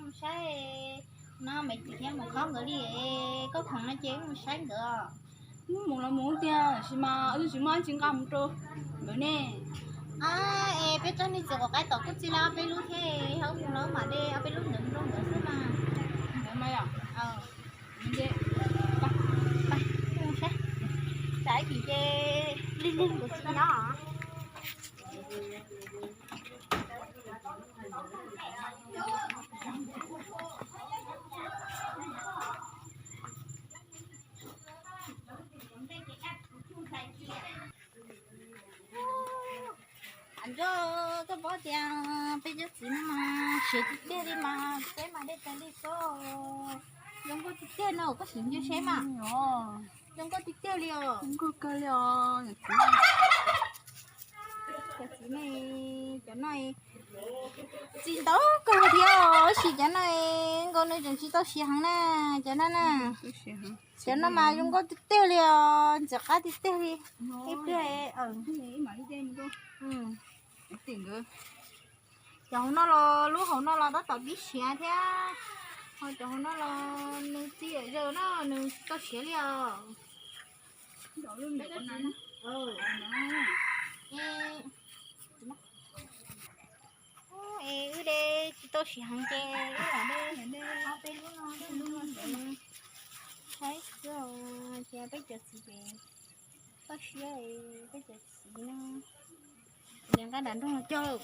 Mus saib no, me txiv thiab mus khob nkawd li, koj khoom no ces mus saib nkawd. Mus los mus tiag, tab sis mas wb twb tsis muaj dab tsi nqa mus rau nkawd ne. Es peb tsob niag txiv quav qaib tom kuj txij li ob peb lub thiab, wb mus los mam de ob peb lub ntawd mus rau nkawd xwb mas. Nkawd mas yom. Tsam ib chim ces lig lig nkawd tsis nyob. Ntsuag, koj paub tias peb cov txiv no mas siav tiag tiag li mas, peb mas dej tag li xwb. Zoo nkauj tiag tiag no, koj sim ntsia seb mas. Zoo nkauj tiag tiag li os. Zoo nkauj kawg li os. Cov txiv ne, cov no txiv ntau kawg thiab, tab sis cov no nkaus nws tseem tsis tau siav heev na, cov no na. Cov no mas zoo nkauj tiag tiag li os, ntxim qab tiag tiag li. Ib pliag, cov hauv no los, lub hauv no los tab tom pib siav thiab, ho cov hauv no los nws txiv yam zaws no nws tsis tau siav li os. Es wb de tsis tau siav heev ces wb lam de ob peb lub no, saib xwb, ces peb cov txiv ces toj siab, peb cov txiv no nqa nram nroog los cog.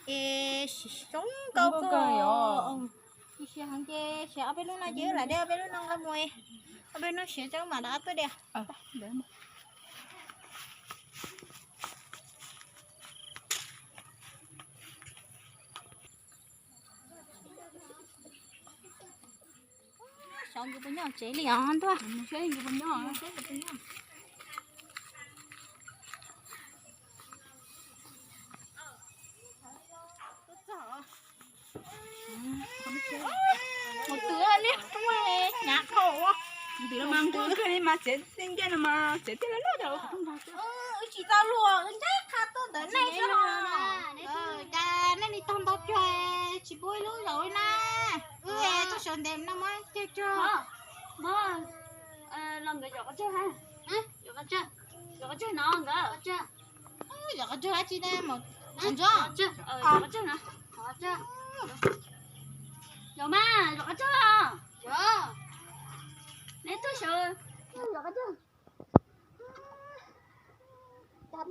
Es zoo nkauj kawg. Tsis siav heev ces siav ob peb lub no ces wb lam de ob peb lub no nqa mus, ob peb lub siav tso mam rov qab tuaj de. Xyov nkawd puas nyob tsev li os ntuj. Mus twv li hnyav dhau. Twv mas nkuj kawg li mas tsev tij ncej no mas tsev tij loj loj. Wb tsis tau luag, wb ntsib qha tuaj ntawm nej xwb los. Cas nej li tog ntau cuag tsis pub ib lub zaum li na. Wb tuaj sawv ntev no muab ceg cuag. Los nkawd zov qhov tsawg ha? Zov qhov tsawg, zov qhov tsawg no nkawd. Zov qhov tsawg dab tsi na? Zov qhov tsawg, zov qhov tsawg no. Zov mas, zov qhov tsawg. Neb tuaj sawv, zov qhov tsawg. Nkawd,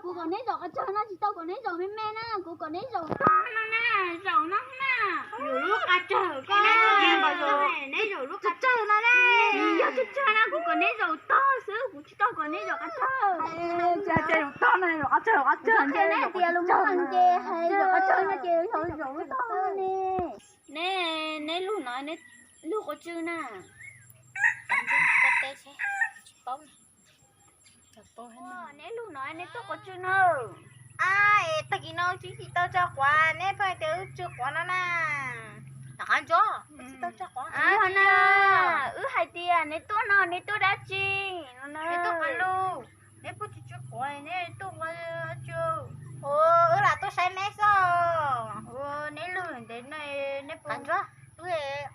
kuv kom neb zov qhov tsawg no, tsis tau kom neb zov me me na, kuv kom neb zaum tog no na, zaum no na. Zaum lub qhov tsawg ko, neb zaum lub qhov tsawg no na. Yog tsawg tsawg no kuv kom neb zaum tog xwb, kuv tsis tau kom neb zaum qhov tsawg. Zaum tog no, zaum qhov tsawg, qhov tsawg. Tias lus Hmoob ces hais zaum qhov tsawg no ces yog zaum lub tog ne. Neb, neb lub no, neb lub qhov tswb na. Neb lub no neb tuaj qhov tswb na. Ab, es tag kis no wb tsis tau tso quav, neb pheej tias wb tsw quav no na. Qhov ntso, wb tsis tau tso quav. Wb hais tias neb tuaj no neb tuaj dab tsi? Neb tuaj quav lus, neb puas tsis tsw quav, neb tuaj quav tsw. Ua, wb lam tuaj saib neb xwb. Ua, neb lub ntev no neb puas, wb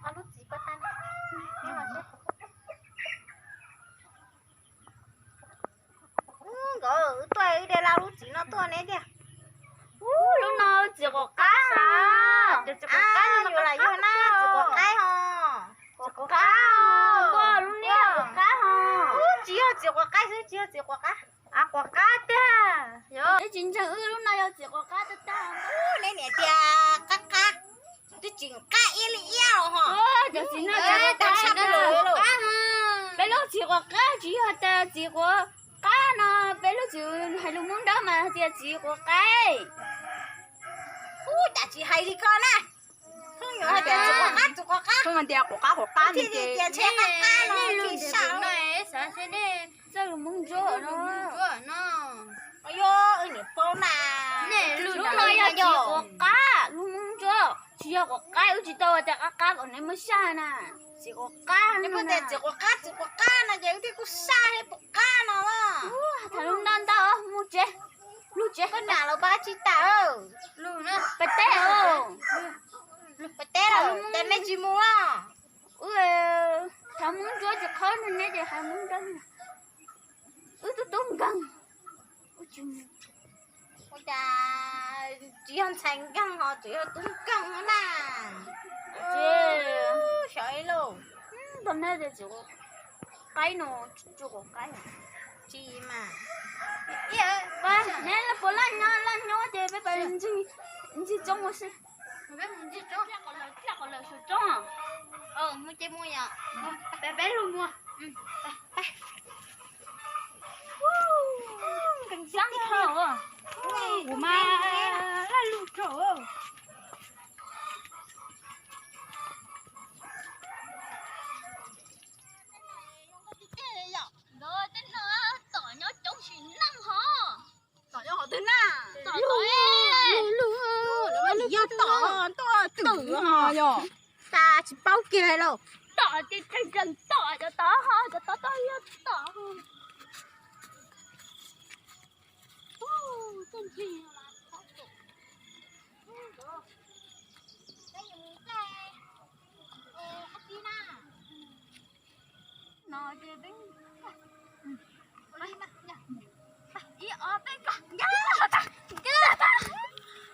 ob lub txiv paj tag. Nkawd, wb tuaj wb de laj lub txiv no tuaj neb tiag. Ub, lub no txiv quav qab. Txiv quav qab, yus lam yog na, txiv quav qaib ho. Quav qab, lub no quav qab ho. Ub, tsis yog txiv quav qaib xwb, tsis yog txiv quav qab. Quav qab tiag. Neb tsis ntseeg wb, lub no yog txiv quav qab tiag tiag. Ub, neb niam tias qab qab, twb tseem qab ib li iab ho. Cov txiv no, peb lub txiv quav qab tsis yog tias txiv quav qab no, peb lub txiv hais lus Hmoob Dawb mas tias txiv quav qaib. Ub, cas tsis hais li ko na. Hais tias txiv quav qab, txiv quav qab, tias qab qab no, xav seb nej txawj lus Hmoob Ntsuab no. Yog, niam paub na. Lub no yog txiv quav qab, lub Hmoob Ntsuab, tsis yog quav qaib, wb tsis tau tias qab qab kom neb muab saj na. Txiv quav qab, txiv quav qab, txiv quav qab no ces wb thiaj kuj saj thiab quav qab no. Tham lus ntau ntau, mus tsev, lug tsev. Koj nam los pab tsis tas. Peb teb, peb teb, cas neb tsis mus? Wb thaum Hmoob Ntsuab tsis qhov neb ces hais Hmoob Ntsuab. Wb tub tub nkeeg. Ua cas tsis yog ntxhais nkeeg ho tseem yog tub nkeeg na? Sawv ib lub. Tau neb tsis qaib no, tsis qaib. Tsis mas. Neb puas laj nyob, laj nyob ces peb pais ncig tsob ua si. Peb mus ncig tsob, qhov lawv, qhov lawv saum tsob. Mus ces mus yom. Peb, peb lug mus. Sab dhau, kuv mas laj lug dhau. Nkawd tej no tom nyob coob sim neej hov. Tom nyob qhov twg na? Tom, tom, yog tom tuaj twm ho yog. Tas tsis paub kiag lauj. Tom ces tseem tseem tom cov tod ho, cov tod tod yog tom.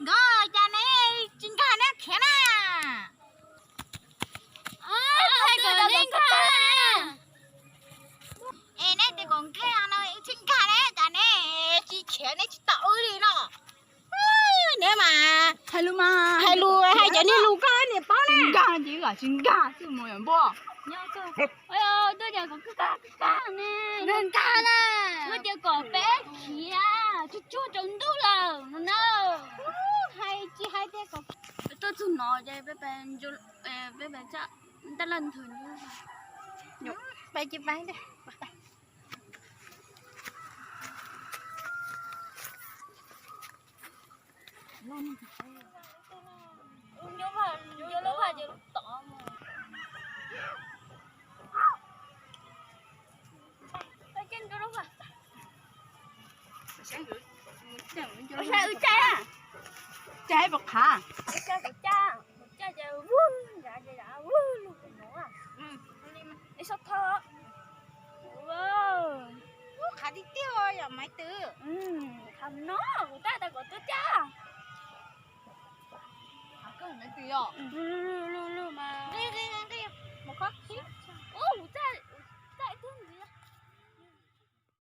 Nkawd cas neb tsis nkag neb khiav na? Hais kom neb nkag. Es neb tias kom nkag no tsis nkag ne, cas neb tsis khiav neb tsis tom wb li no? Neb mas hais lus mas hais lus hais cov niag lus koj niam paub ne. Nkag ces kom tsis nkag xwb mus yom npua. Tuaj tias kom nkag, nkag ne. Nkag na. Tuaj tias kom peb khiav tsuag tsuag tsaus ntuj lawm no na. Hais tsis hais tias kom tuaj txug no ces peb pais, peb pais ntaj laj ntawd. Pais ces pais. Ua cas wb caij, caij puas qhav? Ua cas kuv caij, kuv caij ces vwg nrad ces zam vwg lug tus no. Ib sab tho. Ub, qhav tiag tiag yom Maiv Twm. Qhav no kuv caij tas kom tuaj caij. Lug lug lug mas. Ub, kuv caij.